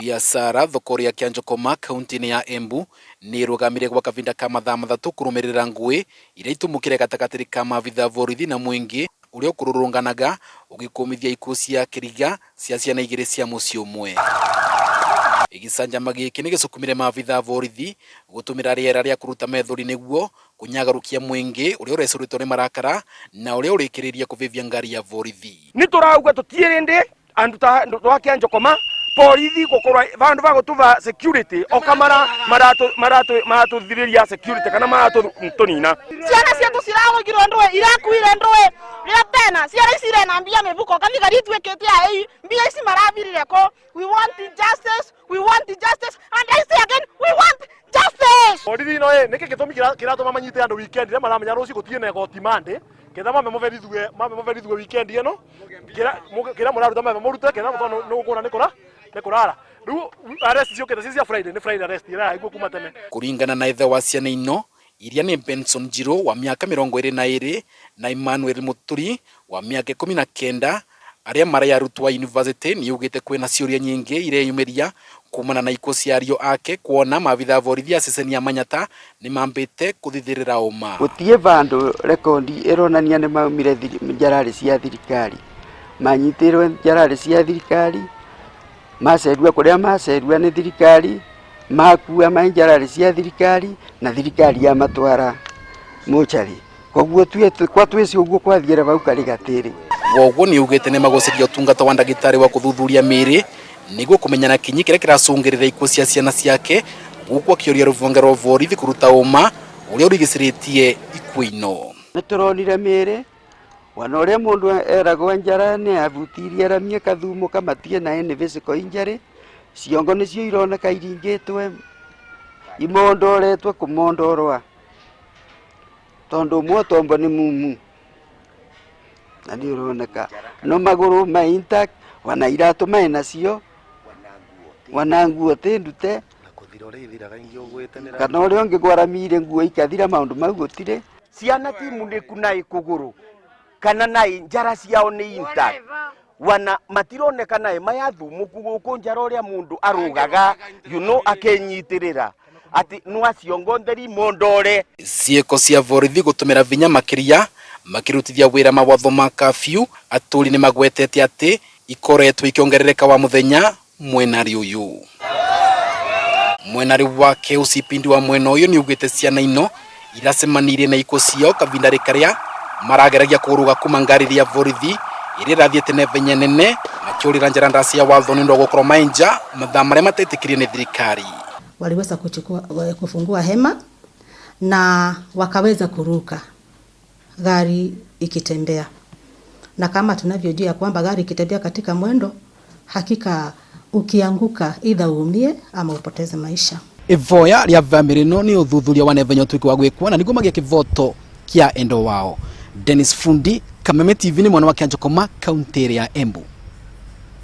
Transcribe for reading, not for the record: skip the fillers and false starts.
Biacara thoko ya Kianjokoma kaunti-inĩ ya Embu nĩ ĩrũgamire gwa kavinda ka mathaa 3 kũrũmĩrĩra ngũĩ iria itumũkire gatagatĩ ka maabitha borithi na mũingĩ ũrĩa ũkũrũrũnganaga ũgĩkũmithia ikuũ cia kĩriga cia ciana 2 cia mũciĩ ũmwe. Gĩcanjama gĩkĩ nĩ gĩcukumire maabitha borithi gũtũmĩra rĩera rĩa kũruta methori nĩguo kũnyagarukia mũingĩ ũrĩa ũrecũrĩtwo nĩ marakara na ũrĩa ũrĩkĩrĩrie kũvĩvia ngari ya borithi. Nĩ tũrauga tũtiĩrĩndĩ andu ta twa Njokoma borithi gukorwa vandu va gutuva security oka mara maratu maratu maratuthiriria security kana maratu tunina. Ciana cietu cirarugirwo ndwe irakuire ndwe ria tena ciana ici irena mbia mibuko kathigari ituikite ai mbia ici marathirire ko. We want justice, we want justice, and I say again, we want justice. Borithi ino ĩ nĩkĩ gĩtũmi kĩratũma manyite andũ weekend rĩa maramenya rũciũ gũtirĩ na igoti Monday ketha mame mũberithue weekend ĩno kĩrĩa mũraruta mame mũrute ketha tondũ nĩ gũkũra nĩ kũra nĩ kũrara rĩu arrest ciũkĩte ci cia Friday nĩ Friday arrest ĩraigua kuma tene. Kũringana na ithe wa ciana ino iria nĩ Benson Njiru wa mĩaka 22 na Emmanuel Muturi wa mĩaka 19 arĩa marĩ arutwo a university nĩ augĩte kwĩna ciũria nyingĩ ireyumĩria kumana na ikuũ cia ariũ ake kuona maabitha a borithi a ceceni ya Manyata nĩ mambĩte kũthithĩrĩra ũma. Gũtiĩ vandũ rekondi ĩronania nĩ maumire njararĩ cia thirikari, manyitĩrwe njararĩ cia thirikari, macerua kũrĩa macerua nĩ thirikari, makua mai njararĩ cia thirikari na thirikari yamatwara mocarĩ. Koguo tuye kwa twĩci ũguo kwathiĩra vau karĩ gatĩrĩ. Woguo nĩ augĩte nĩ magũciria ũtungata wa ndagĩtarĩ wa kũthuthuria mĩĩrĩ nĩguo kũmenya na kinyi kĩrĩa kĩracũngĩrĩria ikuũ cia ciana ciake, gũkũ akĩũria rũhonge rwa borithi kũruta ũma ũrĩa ũrigicĩrĩtie ikuũ ino. Nĩ tũronire mĩĩrĩ wana ũrĩa mũndũ eragwo njara nĩ abutirie aramie kathumo kamatie na any physical injury, ciongo nĩcio ironeka iringĩtwe imondoretwe kũmondorwa tondũ ũmwe ũtombo nĩ mumu na nĩ ũroneka no magũrũ me intact wana iratũ me nacio wana nguo ti ndute kana ũrĩa ũngĩ kwaramire nguo ikathira maũndũ mau gũtirĩ. Ciana ti muniku na ikuguru kana na njara ciao nĩ intact wana matironeka naĩ mayathumuku gũkũ njara ũrĩa mũndũ arũgaga akenyitirĩra atĩ no aciongo theri mondore. Ciĩko cia borithi gũtũmĩra vinya makĩria makĩrutithia wĩra mawatho ma kafyu atũri nĩ magwetete atĩ ikoretwo ikĩongerereka wa mũthenya mwenarĩ ũyũ. Mwenarĩ wake ũcipindi wa mwena ũyũ nĩ ugĩte ciana ino iracemanirie na ikuũ ciao kavindarĩ karĩa marageragia kũrũga kuma ngari ya borithi ĩrĩa ĩrathiĩte na ihenya nene makĩũrĩra njĩra ndaci ya watho nĩ ũndũ wa gũkorwo mainja mathaa marĩa matetĩkĩrie nĩ thirikari. Waliweza kuchukua, kufungua hema na wakaweza kuruka gari ikitembea, na kama tunavyojua kwamba gari ikitembea katika mwendo, hakika ukianguka either uumie ama upoteze maisha. Ivoya rĩa bamĩrĩ ĩno nĩ ũthuthuria wa naihenya ũtuĩke wa gwĩkwo na nĩguo magĩe kĩvoto kĩa endo wao. Dennis Fundi, Kameme TV, nĩ mwana wa Kĩanjokoma, kaunti ya Embu.